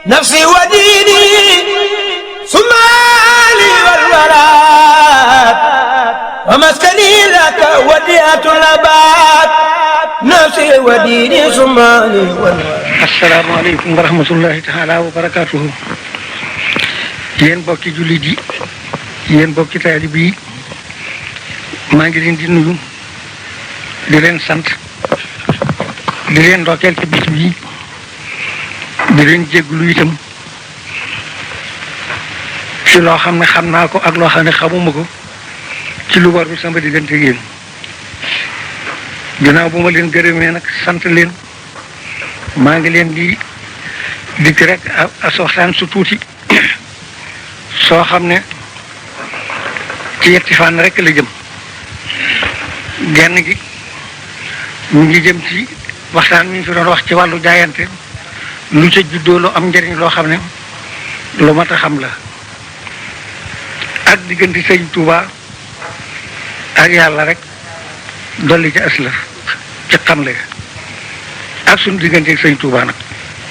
نفسي وديني سمالي والولاد ومسكني لك وديعة الأباد نفسي وديني سمالي والولاد. asalaamaaleykum wa rahmatullahi taala wa barakaatuhu. yéen bokki jullit yi yéen bokki taalib yi maa ngi leen di nuyu di leen sant di leen ndokkeel ci bis bi di leen jégglu itam ci loo xam ne xam naa ko ak loo xam ne xamuma ko ci lu war bi sama diggante yéen ginnaaw bu ma leen gërëmee nag sant leen maa ngi leen di dikk rek as waxtaan su tuuti soo xam ne ci yetti fànn rek la jëm. genn gi mu ngi jëm ci waxtaan mi ñu fi doon wax ci wàllu jaayante lu ca juddoo lu am njëriñ loo xam ne lu mat a xam la ak diggante sëñ Tuuba ak yàlla rek dolli ci aslaf ci xamle ak suñu diggante sëñ Tuuba nag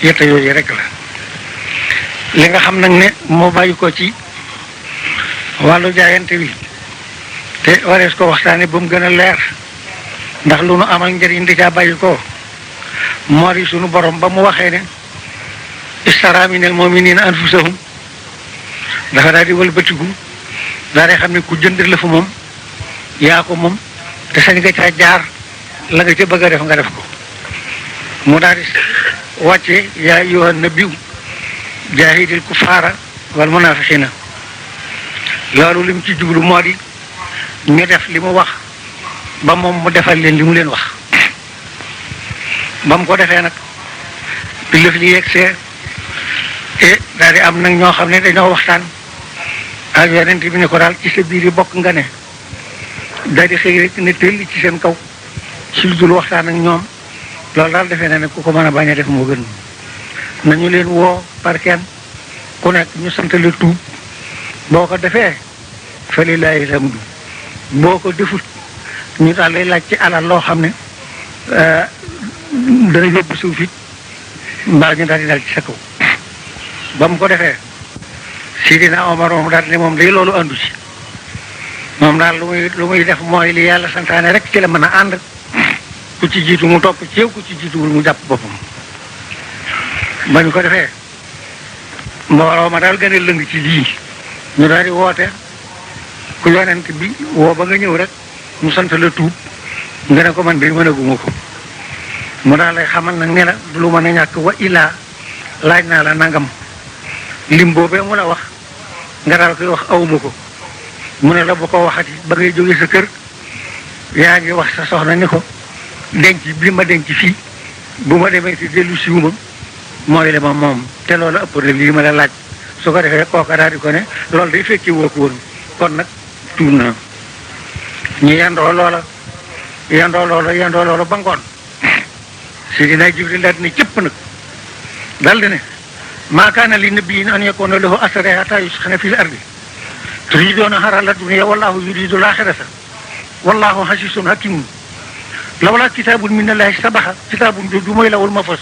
yetta yooyu rek la li nga xam nag ne moo bàyyi ko ci wàllu jaayante wi te warees ko waxtaane ba mu gën a leer ndax lu nu amal njëriñ di caa bàyyi ko moo di sunu borom ba mu waxee ne istara minal mu'minina anfusahum dafa daal di wëlbatiku daal di xam ne ku jënd la fa moom yaa ko moom te sañ nga caa jaar la nga ca bëgg a def nga def ko mu daal di wàcce yaa ayyuhan nabiyyu jaahidil kuffaara wal munaafiqiina loolu li mu ci jublu moo di ñu def li mu wax ba moom mu defal leen li mu leen wax ba mu ko defee nag bi lëf li yegsee te daal di am nag ñoo xam ne dañoo waxtaan ak yonent bi ne ko daal ci sa biir yi bokk nga ne daal di xëy rek ne tëll ci seen kaw ci lu dul waxtaan ak ñoom loolu daal defee na ne ku ko mën a bañ a def moo gën nañu leen woo par kenn ku nekk ñu sant la tuub boo ko defee fa lillaahi alhamdu boo ko defut ñu daal lay laaj ci alal loo xam ne dana yóbbu suuf it mbaa ñu daal di dal ci sa kaw ba mu ko defee Sidina Omar moom daal ne moom day loolu àndu ci moom daal lu muy def mooy li yàlla santaane rek ci la mën a ànd ku ci jiitu mu topp ci yow ku ci jiituwul mu jàpp boppam ba ñu ko defee mbooloo ma daal gën a lëng ci lii ñu daal di woote ku yonent bi woo ba nga ñëw rek mu sant la tuub nga ne ko man de mënaguma ko mu daal lay xamal nag ne la du lu mën a ñàkk wa illaa laaj naa la nangam lim boobee mu la wax nga daal koy wax awuma ko mu ne la bu ko waxati ba ngay jóge sa kër yaa ngi wax sa soxna ni ko denc bi ma denc fii bu ma demee ci dellu siwuma mooy la ma moom te loolu ëpp na lii ma la laaj su ko defee kooka daal di ko ne loolu day fekki woo ko woon kon nag tuub na ñu yendoo loola ba ngoon Sidina Jibril daal di ne cëpp nag daal di ne maa kaana li nabiyyin an yakuuna lahu asraa hattaa yuskhina fil ardi turiiduuna arada dunya wallaahu yuriidu l-aaxirata wallaahu aziizun hakiim lawlaa kitaabun mina llaahi sabaqa kitaabun jooju mooy lawhul mahfuuz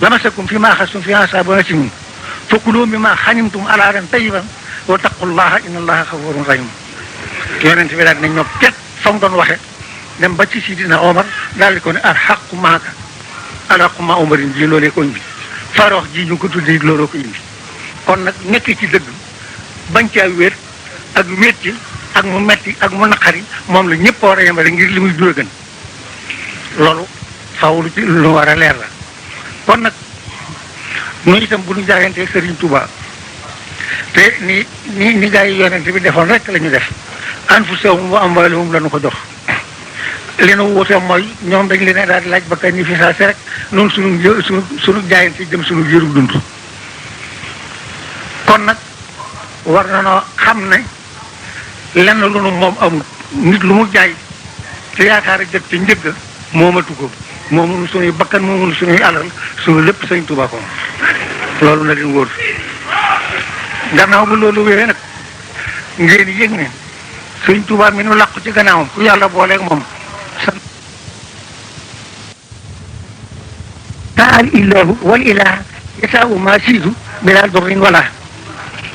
lamasakum fiimaa axadtum fiihi azaabun aziim fakuluu mimmaa ghanimtum halaalan tayyiban wattaqullaaha inna llaaha gafuurun rahiim yonent bi daal di ne ñoom ket fa mu doon waxe dem ba ci Sidina Omar daal di ko ne al-haqqu ma'aka al-haqqu ma'a Omarin ji loolee ko indi Farox ji ñu ko tuddee looloo ko indi kon nag nekk ci dëgg bañ caa wéet ak wéet ci ak mu metti ak mu naqari moom la ñëpp war a yemale ngir li muy jur gën loolu faaw lu ci lu war a leer la kon nag nu itam bu ñu jaayantee Serigne Touba te ni gaa yi yonent bi defoon rek la ñu def anfusahum wa amwaalahum la ñu ko jox li nu wuute mooy ñoom dañ leen daal di laaj ba kañ ni fi saa si rek noonu sunu jaayante jëm sunu yërub dund kon nag war na noo xam ne lenn lu nu moom amul nit lu mu jaay te yaakaar a jot te njëgg moomatu ko moomunu sunuy bakkan moomunu sunuy alal sunu lépp Sëñ Tuubaa ko loolu na leen wóor gannaaw bu loolu wéyee nag ngeen yëg ne Sëñ Tuubaa mi nu làqu ci gannaawam ku yàlla booleeg moom taal illahu wal ilah yasaawu ma siidu bilaa durrin wala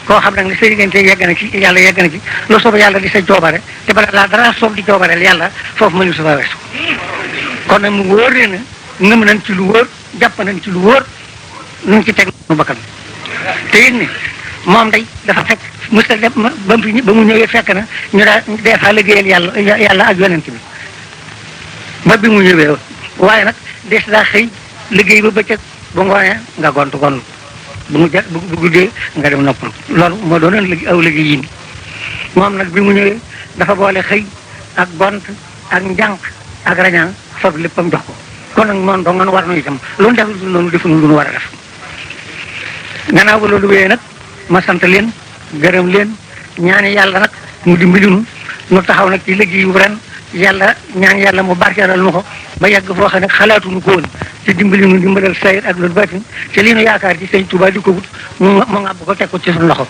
koo xam nag ne sa diggante yegg na ci yàlla yegg na ci loo soob yàlla di sa coobare te bala laa dara soob di coobareel yàlla foofu ma ñu sa fa weesu kon nag mu wóor leen ne ngëm nañ ci lu wóor jàpp nañ ci lu wóor nu ci teg nu bakkan te it ni moom day dafa fekk musta dem ba mu ñëwee fekk na ñu daa dee fa liggéeyal yàlla ak yonent bi ba bi mu ñëwee waaye nag des daa xëy liggéey ba bëccëg bu ngoonee nga gontu gontu bu guddee nga dem noppalu loolu moo doonoon aw liggéey yi moom nag bi mu ñëwee dafa boole xëy ak gont ak njànq ak rañaan fab léppam jox ko kon nag noonu dong nga war na itam loolu def noonu defuñu lu nu war a def gannaaw ba loolu wéyee nag ma sant leen gërëm leen ñaani yàlla nag mu dimbali nu taxaw nag ci liggéey yu ren yàlla ñaan yàlla mu barkeelal nu ko ba yàgg foo xam ne xalaatuñu ko woon ci dimbali nu dimbalal sayir ak loolu baatin te lii nu yaakaar ci sëñ Tuubaa di ko wut mu ngàbb ko teg ko ci suñu loxo